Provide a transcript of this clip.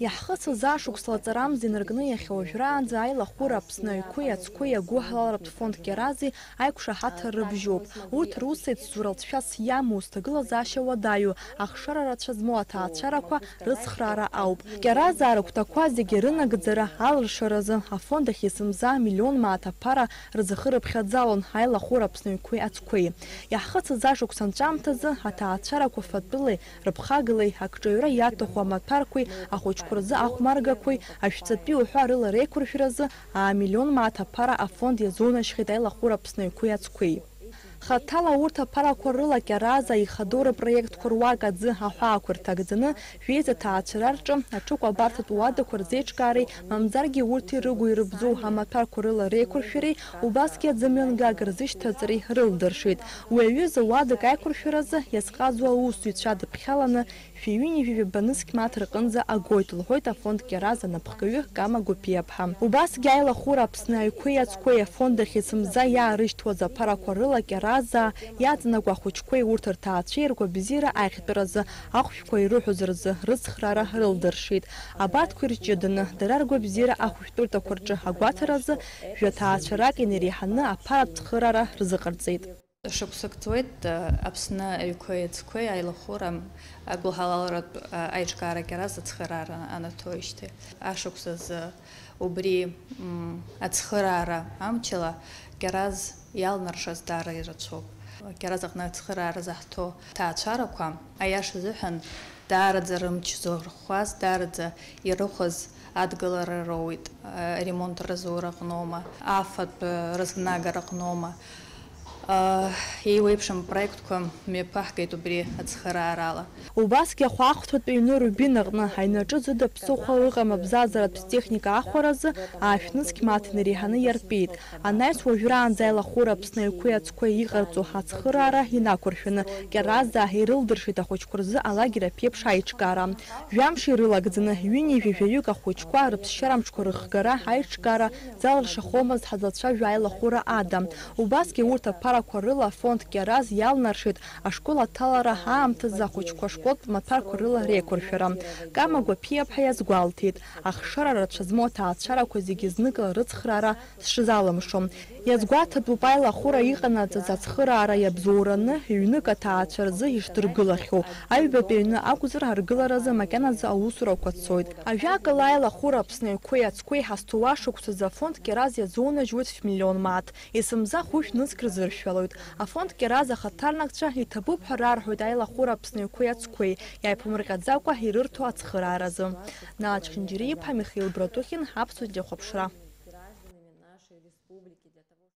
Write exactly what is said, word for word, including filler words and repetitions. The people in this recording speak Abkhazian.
Иаҳхысыз ашықәс лаҵарамза инаркны иахьа уажәраанӡа аилахәыра Аԥсны аҩқәеи ацқәеи агәыҳалалратә фонд Кьарази аиқәшаҳаҭра рыбжьоуп. Урҭ рус еицзура лҵшәас иамоу, зҭагылазаашьа уадаҩу, ахшара рацәа змоу аҭаацәарақәа рыцхраара ауп. Кьаразаа рыгәҭақәа зегьы рынагӡара алыршаразы афонд ахь есымза миллион мааҭ аԥара рзахырыԥхьаӡалон аилахәыра Аԥсны аҩқәеи ацқәеи. Иаҳхысыз ашықәс анҵәамҭазы аҭаацәарақәа фатәылеи рыԥхагалеи, акҿаҩра иаҭаху амаҭәарқәеи ахәыҷқәа рзы ахәмаргақәеи, ашәҵатәи уҳәа рыла реиқәыршәаразы аа миллион мааҭ аԥара афонд иазунажьхьеит аилахәыра Аԥсны аҩқәеи ацқәеи. Хаҭала урҭ аԥарақәа рыла Кьаразаа ихадоу рпроектқәа руак аӡы аҳәаақәа рҭагӡаны, жәеиза ҭаацәара рҿы аҽыкәабарҭатә уадақәа рзеиҿкаареи, мамзаргьы урҭи рыгу ирыбзоу амаҭәарқәа рыла реиқәыршәареи, убасгьы аӡымҩангага рзышьҭаҵареи рылдыршеит. Уи аҩыза уадак аиқәыршәаразы иазҟазоу аусзуҩцәа адыԥхьаланы, шәи ҩынҩажәи жәаба нызқь мааҭ рҟынӡа агоит, лҳәоит афонд Кьаразаа анапхгаҩы Кама Гәыԥиаԥҳа. Убасгьы аилахәыра Аԥсны аҩқәеи ацқәеи афонд ахь есымза иаарышьҭуаз аԥарақәа рыла Кьаразаа иаҵанакуа ахәыҷқәеи урҭ рҭаацәеи ргәабзиара аиӷьтәразы ахәшәқәа ирыҳәоз рзы рыцхраара рылдыршеит. Абарҭқәа ирҷыданы, дара ргәабзиара ахәышәтәырҭақәа рҿы агәаҭаразы жәа ҭаацәарак инареиҳаны аԥаратә цхыраара рзыҟарҵеит. Шықәсык ҵуеит, Аԥсны аҩқәеи ацқәеи аилахәыра агәыҳалалратә аиҿкаара Кьаразаа ацхыраара анаҭоижьҭеи. Ашықәс азы убри, м, ацхыраара амчала Кьараз иалнаршаз даара ирацәоуп. Кьараз аҟны ацхыраара заҳҭо ҭаацәарақәа, аиаша азыҳәан, даараӡа рымч зырхуаз, даараӡа ирыхәаз адгылара роуит, аремонт разура аҟноума, афатә рызнагара аҟноума. Еиуеиԥшым апроектқәа мҩаԥаҳгеит убри ацхыраарала. Убасгьы ахәаахәҭтәи аҩны Рубин аҟны аҩнаҿы ӡыда ԥсыхәа ыҟам абзазаратә техника ахәаразы аашә нызқь мааҭ инареиҳаны иартәеит. Анаҩс уажәраанӡа аилахәыра Аԥсны аҩқәеи ацқәеи иҟарҵо ацхыраара инақәыршәаны, Кьаразаа ирылдыршеит ахәыҷқәа рзы алагер аԥеиԥш аиҿкаара. Жәамш ирылагӡаны, ҩынҩажәи жәаҩык ахәыҷқәа рыԥсшьарамчқәа рыхгара аиҿкаара залыршахомызт ҳазлацәажәо аилахәыра ада. Убасгьы урҭ аԥарақәа рыла афонд Кьараз иалнаршеит ашкол аҭалара аамҭазы ахәыҷқәа ашколтә маҭәарқәа рыла реиқәыршәара. Кама Гәаԥиаԥҳа иазгәалҭеит, ахшара рацәа змоу аҭаацәарақәа зегьы зныкала рыцхраара сшазалымшо. Иазгәаҭатәуп аилахәыра иҟанаҵаз ацхыраара иабзоураны, ҩнык аҭаацәа рзы ишдыргылахьоу. Аҩбатәи аҩны акәзар, аргыларазы макьаназы аусурақәа цоит. Ажәакала, аилахәыра Аԥсны аҩқәеи ацқәеи ҳазҭоу ашықәсазы афонд Кьараз иазунажьуеит шә-миллион мааҭ, есымза хәышә нызқь рзыршәалоит. Афонд Кьараз ахаҭарнакцәа иҭабуп ҳәа рарҳәоит аилахәыра Аԥсны аҩқәеи ацқәеи иааиԥымырҟьаӡакәа ирырҭо ацхырааразы. Наҵә Хинџьариа-иԥа, Михаил Братухин, Аԥсуа телехәаԥшра.